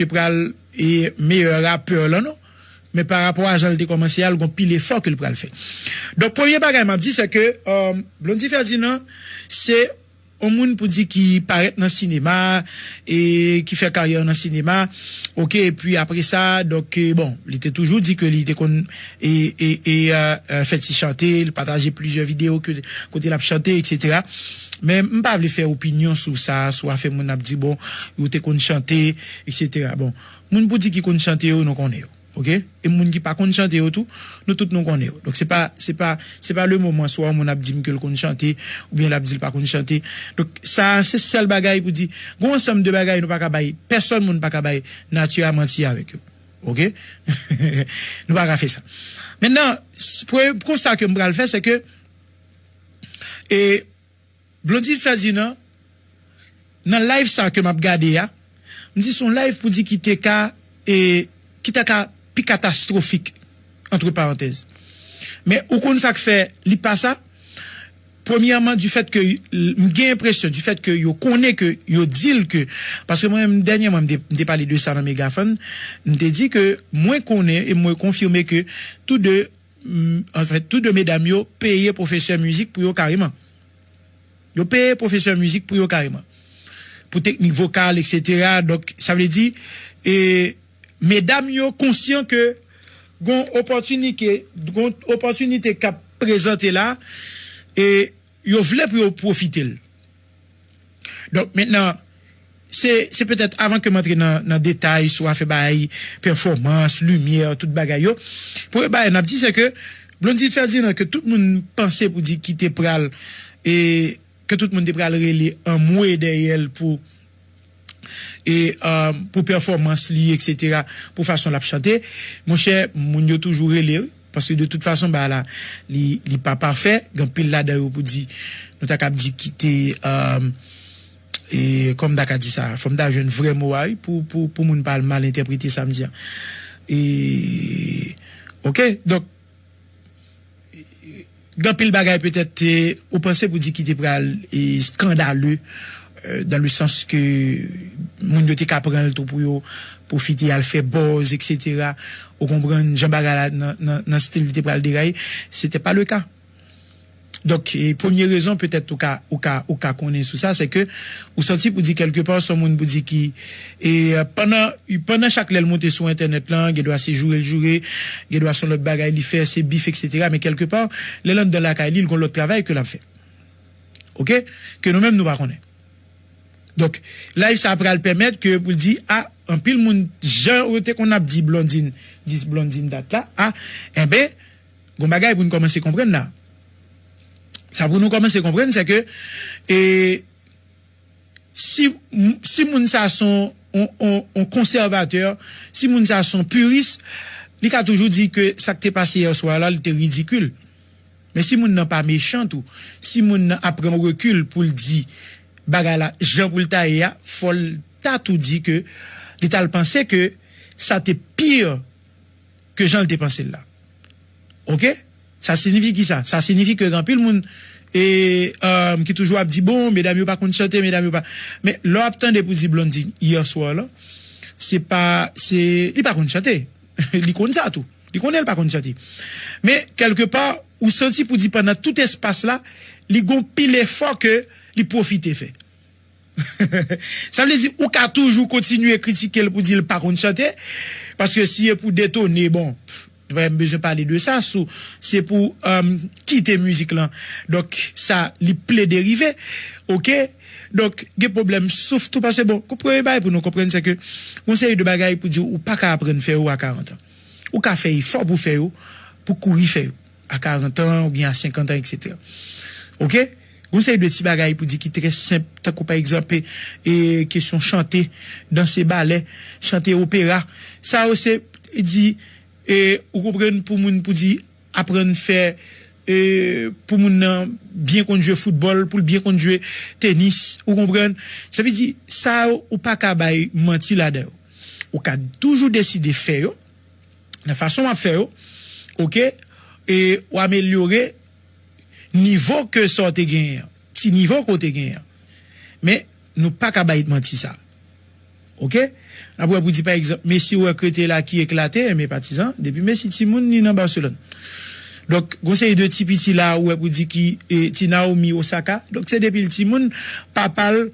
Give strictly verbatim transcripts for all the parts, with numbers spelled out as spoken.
te pral e meyè rapè lan non. Men pa rapò a jan l te kòmanse a, l gon pil efò ke l pral fè. Donk premye bagay m ap di se ke um, Blondy Ferdinand se yon moun pou di ki parèt nan sinema e ki fè karyè nan sinema. Oke, epi apre sa, donk e, bon, li te toujou di ke li te konn e, e, e uh, uh, fè ti chante, li pataje plizyè videyo ke, kote l ap chante, etsetera. Men m pa vle fè opinyon sou sa, sou afè moun ap di bon, yo te konn chante, etsetera. Bon, moun pou di ki konn chante yo, nou konnen yo. Oke? E moun ki pa konn chante yo tou, nou tout nou konnen yo. Donk se pa se pa se pa le moman swa yon moun ap di m ke l konn chante oubyen l ap di l pa konn chante. Donk sa se sèl bagay pou di gon ansanm de bagay nou pa ka bay pèsonn moun pa ka bay nati a manti avèk yo. Oke? Nou pa ka fè sa. Mentnan, premye konsta ke m pral fè se ke e Blondy Ferdinand nan live sa ke m ap gade a, m di se yon live pou di ki te ka e ki ta ka pi katastwofik antre parantèz. Men ou konn sa k fè li pa sa? Premyèman, du fait ke m gen enpresyon, du fait ke yo konnen ke yo di l ke, paske mwen menm dènyèman m te, m te pale de sa nan Megafon, m te di ke mwen konnen e mwen konfime ke tou de anfèt tou de medam yo peye pwofesè mizik pou yo kareman. Yo peye pwofesè mizik pou yo kareman. Pou teknik vokal, etsetera. Donk sa vle di e medam yo konsyan ke gon opòtinite gon opòtinite k ap prezante la e yo vle pou yo pwofite l. Donk mentnan se se petèt avan ke m antre nan nan detay sou afè bay pèfòmans, limyè, tout bagay yo. Premye bagay n ap di se ke Blondy Ferdinand ke tout moun panse pou di ki te pral e ke tout moun te pral rele anmwe dèyè l pou e um, pou pèfòmans li, etsetera, pou fason l ap chante. Monchè, moun yo toujou rele wi. Paske de tout fason bagay la li li pa pafè, gen anpil ladan yo pou di nou ta kab di ki te um, e kòm ta ka di sa, fò m ta jwenn vrè mo a wi pou pou pou moun pa al mal entèprete sa m di a. E oke, donk gen anpil bagay petèt ou panse pou di ki te pral e skandale dan le sans ke moun yo te ka pran l tou pou yo pwofite al fè buzz, etsetera. Ou konprann jan bagay la nan nan nan stil li te pral deraye, se te pa le ka. Donk e premye rezon petèt ou ka ou ka ou ka konnen sou sa se ke ou santi pou di kèlke pa se yon moun pou di ki e pandan pandan chak lè l monte sou entènèt lan gen dwa se joure l joure, gen dwa se yon lòt bagay li fè se bif etsetera men kèlke pa lè l anndan lakay li l gon lòt travay ke l ap fè. Oke? Ke nou menm nou pa konnen. Donk live sa pral pèmèt ke pou l di a anpil moun jan yo te konn ap di Blondine dis Blondine dat la a enben gon bagay pou n kòmanse konprann la. Sa pou nou kòmanse konprann se ke e si si moun sa se yon on, on, on konsèvatè, si moun sa se yon piris, li ka toujou di ke sa k te pase yè swa la li te ridikil. Men si moun nan pa mechan tou, si moun nan ap pran rekil pou l di bagay la jan pou l ta ye a, fò l ta tou di ke li t al panse ke sa te pi ke jan l te panse l la. Oke? Sa siyifi ki sa? Sa siyifi ke gen anpil moun e um, ki toujou ap di bon medam yo pa konn chante medam yo pa men lè w ap tande pou di Blondine yè swa la se pa se li pa konn chante. Li konn sa tou. Li konnen l pa konn chante. Men kèlke pa ou santi pou di pandan tout espas la li gon pil efò ke li pwofite fè. Sa vle di ou ka toujou kontinye kritike l pou di l pa konn chante paske si e pou detone bon m bezwen pale de sa sou se pou um, kite mizik lan. Donk sa li plede rive. Oke? Donk gen pwoblèm souf tou paske bon premye bagay pou nou konprann se ke gon seri de bagay pou di ou pa ka aprann fè yo a karant an. Ou ka fè efò pou fè yo, pou kouri fè yo a karant an oubyen a senkant an etsetera. Oke? Gon seri de ti bagay pou di ki trè senp tankou pa egzanp e kesyon chante, danse balè, chante opera. Sa yo se di e ou konprann pou moun pou di aprann fè e pou moun nan byen konn jwe foutbòl, pou l byen konn jwe tenis, ou konprann? Sa vle di sa yo ou pa ka bay manti ladan yo. Ou ka toujou deside fè yo nan fason w ap fè yo. Oke? E w amelyore nivo ke sa w te genyen an, ti nivo ke w te genyen an. Men nou pa ka bay manti sa. Oke? N ap wè pou di, pa egzanp, Messi, ou wè k rete la ki eklate, men patizan, depi Messi timoun, li nan Barcelone. Donk, gon seri de ti piti la, ou wè pou di ki, e, ti Naomi Osaka. Donk, se depi l timoun, papa l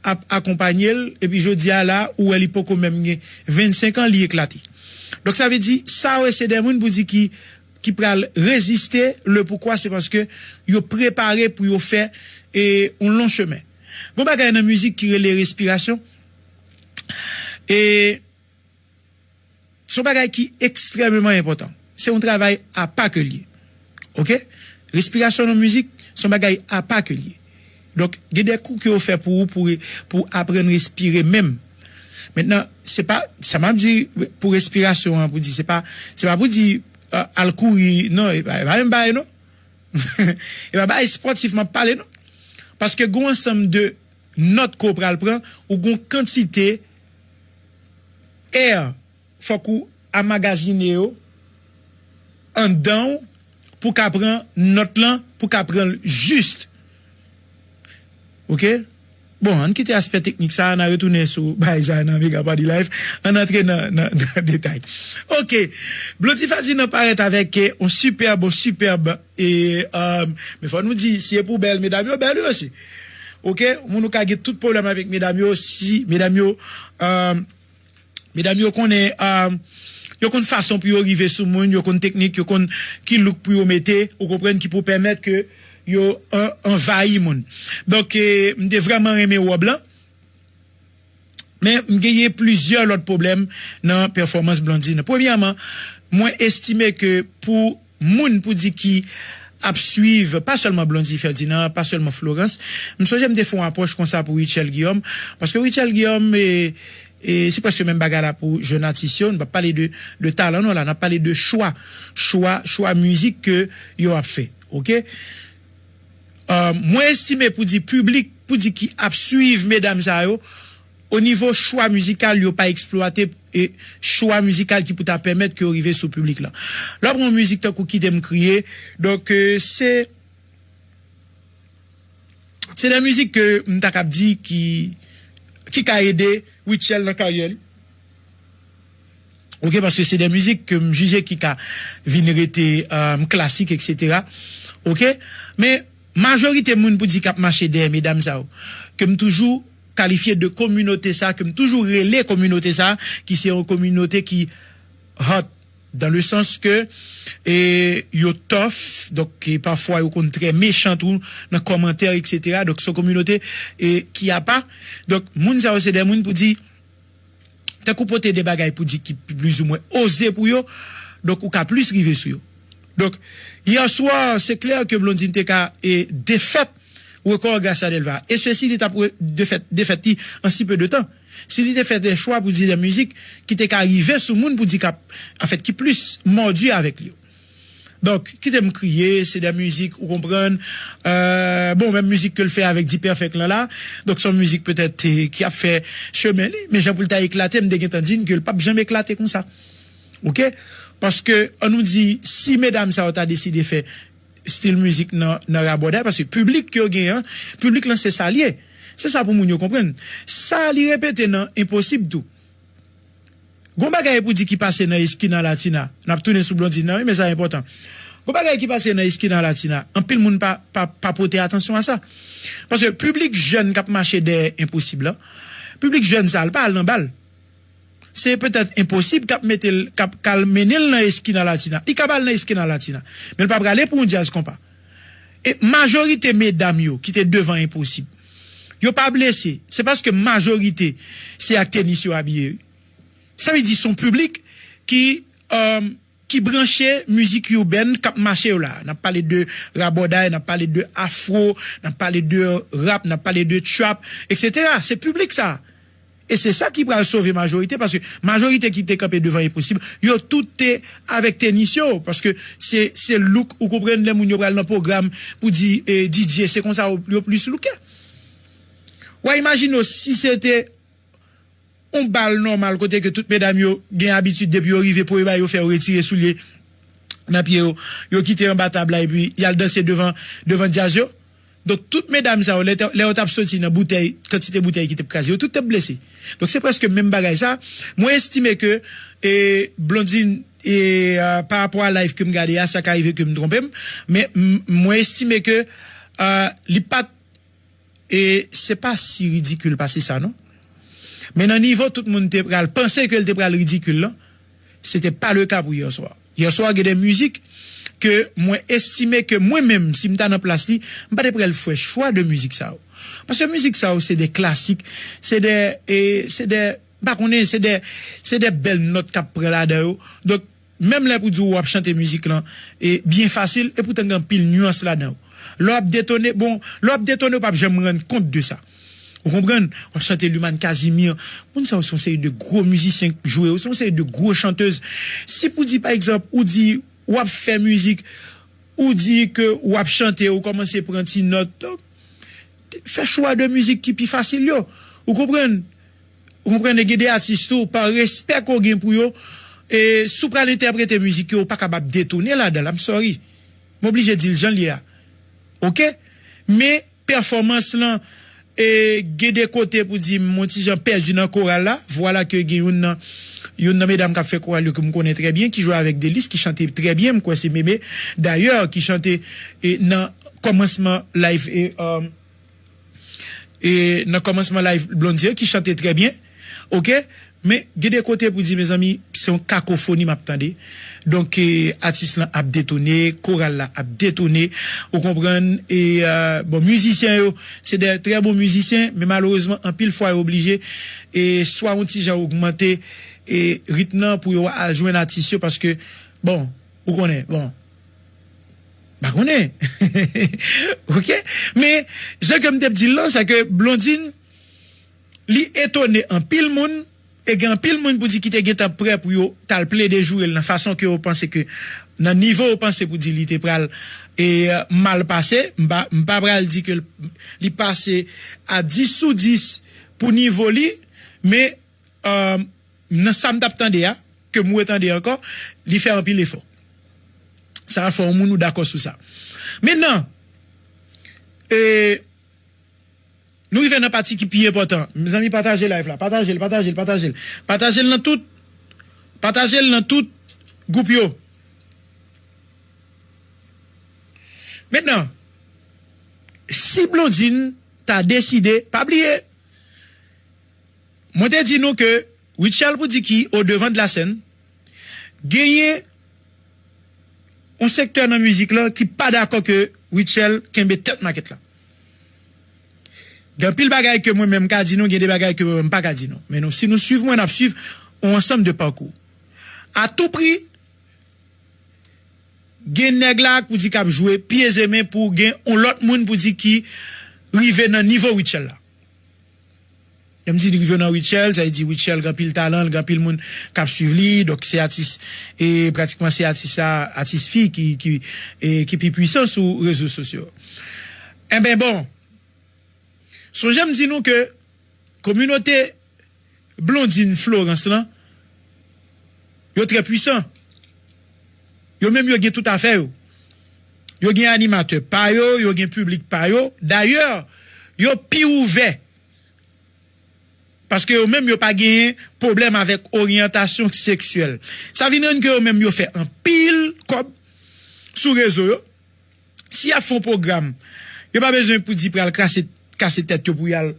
ap akonpanye l, epi jodi a la, ou wè li poko menm gen vennsenk an, li eklate. Donk, sa vle di, sa yo se de moun pou di ki, ki pral reziste, le poukwa, se paske yo prepare pou yo fè, e, yon lon chemen. Gon bagay nan mizik ki rele respirasyon. E se yon bagay ki ekstrèmeman enpòtan. Se yon travay apa ke l ye. Oke? Respirasyon nan mizik, se yon bagay apa ke l ye. Donk, gen de kou ke yo fè pou ou, pou, pou aprann respire menm. Mentnan, se pa, sa m ap di pou respirasyon an, pou di, se pa, se pa pou di, a, al kouri, non, e pa, e pa menm bagay, non. E pa bagay espòtif m ap pale, non. Paske gen yon ansanm de nòt ke w pral pran, ou gen yon kantite air, fòk ou amagazine yo anndan w pou w ka pran nòt lan, pou w ka pran l jis. Oke? Bon, ann kite aspè teknik sa a, n a retounen sou bagay sa a nan Mega Party Live. Ann antre nan, nan, nan detay. Oke. Blondie Ferdinand parèt avèk, eh, yon sipèb, yon sipèb, e, eh, men fò nou di, si e pou bèl, medam yo bèl, wi, mesye. Oke? Moun ou ka gen tout pwoblèm avèk medam yo, si medam yo, eh, medam yo konnen, ah, yo konn fason pou yo rive sou moun, yo konn teknik, yo konn ki look pou yo mete, ou konprann, ki pou pèmèt ke yo an-, anvayi moun. Donk, eh, m te vrèman renmen wòb lan. Men, m genyen plizyè lòt pwoblèm nan pèfòmans Blondie nan. Premyèman, mwen estime ke pou moun pou di ki ap swiv, pa sèlman Blondie Ferdinand, pa sèlman Florence. M sonje m te fè yon apwòch konsa pou Rutshelle Guillaume, paske Rutshelle Guillaume, e, e, se prèske menm bagay la pou jèn atis yo. Nou p ap pale de, de talan, non, la, n ap pale de chwa, chwa, chwa mizik ke yo ap fè, oke? Euh, mwen estime pou di piblik, pou di ki ap swiv medam sa yo, o nivo chwa mizikal, yo pa eksplwate, e, chwa mizikal ki pou ta pèmèt ke yo rive sou piblik la. Lè w pran yon mizik tankou Kite m kriye, donk, eh, se, se de mizik ke m ta kab di ki, ki ka ede Rutshelle nan karyè li. Oke, paske se de mizik ke m jije ki ka vin rete, eh, klasik, etsetera. Oke? Men, majorite moun pou di k ap mache dèyè medam sa yo, ke m toujou kalifye de kominote sa, ke m toujou rele kominote sa, ki se yon kominote ki hot, dans le sens ke, e, yo tough, donk, e, pafwa yo konn trè mechan tou nan kòmantè, etsetera. Donk, se yon kominote, e, ki apa. Donk, moun sa yo se de moun pou di, tankou pote de bagay pou di ki plizoumwen oze pou yo, donk ou ka plis rive sou yo. Donk, yè swa, se klè ke Blondine te ka, e, defèt rekò Gracia Delva. E sesi, li t ap re-, defèt, defèt li an si pe de tan. Si li te fè de chwa pou di de mizik ki te ka rive sou moun pou di k ap, anfèt, ki plis mòdi avèk li yo. Donk, Kite m kriye, se de mizik, ou konprann. Euh, bon, menm mizik ke l fè avèk D-Perfect lan la. Donk, se yon mizik petèt, eh, ki ap fè chemen li. Men jan pou l ta eklate, m te gentan di n ke l p ap janm eklate konsa. Oke? Paske, ann nou di, si medam sa yo ta deside fè stil mizik nan, nan rabòday, paske piblik ke yo genyen an, piblik lan se sa l ye. Se sa pou moun yo konprann. Sa li repete nan Enposib tou. Gon bagay pou di ki pase nan Eskina Latina. N ap tounen sou Blondine nan, wi, men sa enpòtan. Gon bagay ki pase nan Eskina Latina. Anpil moun pa, pa, pa pote atansyon a sa. Paske piblik jèn k ap mache dèyè Enposib lan, piblik jèn sa, l pa al nan bal. Se petèt Enposib k ap mete l, k ap, k al mennen l nan Eskina Latina. Li ka al nan Eskina Latina. Men l pa prale pou yon djaz konpa. E majorite medam yo ki te devan Enposib, yo pa blese. Se paske majorite se ak tenis yo abiye, wi. Sa vle di se yon piblik ki, euh, ki branche mizik urbaine k ap mache yo la. N ap pale de rabòday, n ap pale de afro, n ap pale de rap, n ap pale de trap, etsetera. Se piblik sa. E se sa ki pral sove majorite, paske majorite ki te kanpe devan Enposib, yo tout te avèk tenis yo, paske se, se look, ou konprann, lè moun yo pral nan pwogram pou di, eh, D J, se konsa yo, yo plis louke. W a imajine w si se te yon bal nòmal kote ke tout medam yo gen abitid depi yo rive premye bagay yo fè yo retire soulye nan pye yo, yo kite anba tab la epi y al danse devan, devan djaz yo. Donk, tout medam sa yo, lè, lè yo t ap soti nan boutèy, kantite boutèy ki t ap kraze, yo tout t ap blese. Donk, se prèske menm bagay sa. Mwen estime ke, e, Blondine, e, a, pa rapò a live ke m gade a, sa ka rive ke m twonpe m, men m, mwen estime ke, a, li pa t, e, se pa si ridikil pase sa, non. Men nan nivo tout moun te pral panse ke l te pral ridikil lan, se te pa le ka pou yè swa. Yè swa, gen de mizik ke mwen estime ke mwen menm, si m ta nan plas li, m pa te pral fè chwa de mizik sa yo. Paske mizik sa yo, se de klasik, se de, e, se de, m pa konnen, se de, se de bèl nòt k ap pran ladan yo. Donk, menm lè pou di w w ap chante mizik lan, e, byen fasil, e poutan gen anpil nyans ladan yo. Lè w ap detone, bon, lè w ap detone, w p ap janm rann kont de sa. Ou konprann? W ap chante Lumane Casimir. Moun sa yo se yon seri de gwo mizisyen k jwe yo, se yon seri de gwo chantèz. Si pou di, pa egzanp, ou di w ap fè mizik, ou di ke w ap chante, ou kòmanse pran ti nòt, donk, fè chwa de mizik ki pi fasil yo. Ou konprann? Ou konprann? E gen de atis tou, pa respè ke w gen pou yo, e si w pral entèprete mizik yo, ou pa kapab detone ladan l, I'm sorry. M oblije di l jan l ye a. Oke? Men, pèfòmans lan, e, gen de kote pou di m, m yon ti jan pèdi nan koral la. Vwala ke gen youn nan, youn nan medam k ap fè koral yo ke m konnen trè byen, ki jwe avèk Delice, ki chante trè byen, m kwè se Meme, dayè, ki chante, e, nan kòmansman live, e, um, e, nan kòmansman live Blondie, ki chante trè byen, oke? Men, gen de kote pou di, mezanmi, se yon kakofoni m ap tande. Donk, e, atis lan ap detone, koral la ap detone, ou konprann? E, e, bon, mizisyen yo, se de trè bon mizisyen, men malerezman, anpil fwa yo oblije, e, swa yon ti jan ogmante, e, ritm nan pou yo al jwenn atis yo, paske, bon, ou konnen, bon, pa konnen. Oke? Men, jan ke m te ap di l lan, se ke Blondine, li etone anpil moun, e gen anpil moun pou di ki te gentan prè pou yo t al plede joure l nan fason ke yo panse ke, nan nivo yo panse pou di li te pral, e, mal pase. M pa, m pa pral di ke l, li pase a dis sou dis pou nivo li, men, e, nan sa m t ap tande a, ke m retande ankò, li fè anpil efò. Sa fè yon moun ou dakò sou sa. Mentnan, e, nou rive nan pati ki pi enpòtan. Mezanmi, pataje live la. Pataje l, pataje l, pataje l. Pataje l nan tout, pataje l nan tout gwoup yo. Mentnan, si Blondine ta deside, pa bliye, mwen te di nou ke Rutshelle, pou di ki o devan de la scène, genyen yon sektè nan mizik lan ki pa dakò ke Rutshelle kenbe tèt makèt la. Gen anpil bagay ke mwen menm m ka di nou, gen de bagay ke mwen menm m pa ka di nou. Men nou, si nou swiv mwen, n ap swiv yon ansanm de pakou. A tou pri, gen nèg la pou di k ap jwe pye zemen pou gen yon lòt moun pou di ki rive nan nivo Rutshelle la. Lè m di rive nan Rutshelle, sa vle di Rutshelle gen anpil talan, l gen anpil moun k ap swiv li, donk se atis, e pratikman se atis la, atis fi ki, ki, e, ki pi pwisan sou rezo sosyo. Enben bon, sonje m di nou ke kominote Blondine Florence lan, yo trè pwisan. Yo menm yo gen tout afè yo. Yo gen animatè pa yo, yo gen piblik pa yo. Dayè, yo pi ouvè. Paske yo menm yo pa genyen pwoblèm avèk oryantasyon seksyèl. Sa vin rann ke yo menm yo fè anpil kòb sou rezo yo. Si y ap fè yon pwogram, yo pa bezwen pou di pral kase, kase tèt yo pou y al,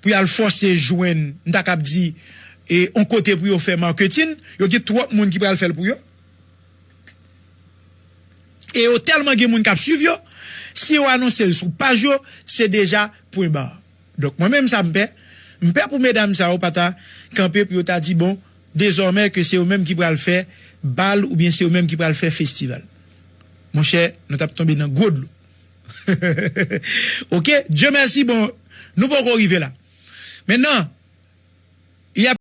pou y al fòse jwenn, m ta kab di, e, yon kote pou yo fè marketing, yo gen twòp moun ki pral fè l pou yo. E yo tèlman gen moun k ap swiv yo, si yo anonse l sou paj yo, se deja pwen ba. Donk, mwen menm sa m pè, m pè pou medam sa yo pa ta kanpe pou yo ta di, bon, dezòmè ke se yo menm ki pral fè bal oubyen se yo menm ki pral fè festival. Monchè, nou t ap tonbe nan gwo dlo. Oke, Dye mèsi, bon, nou poko rive la. Mentnan, y ap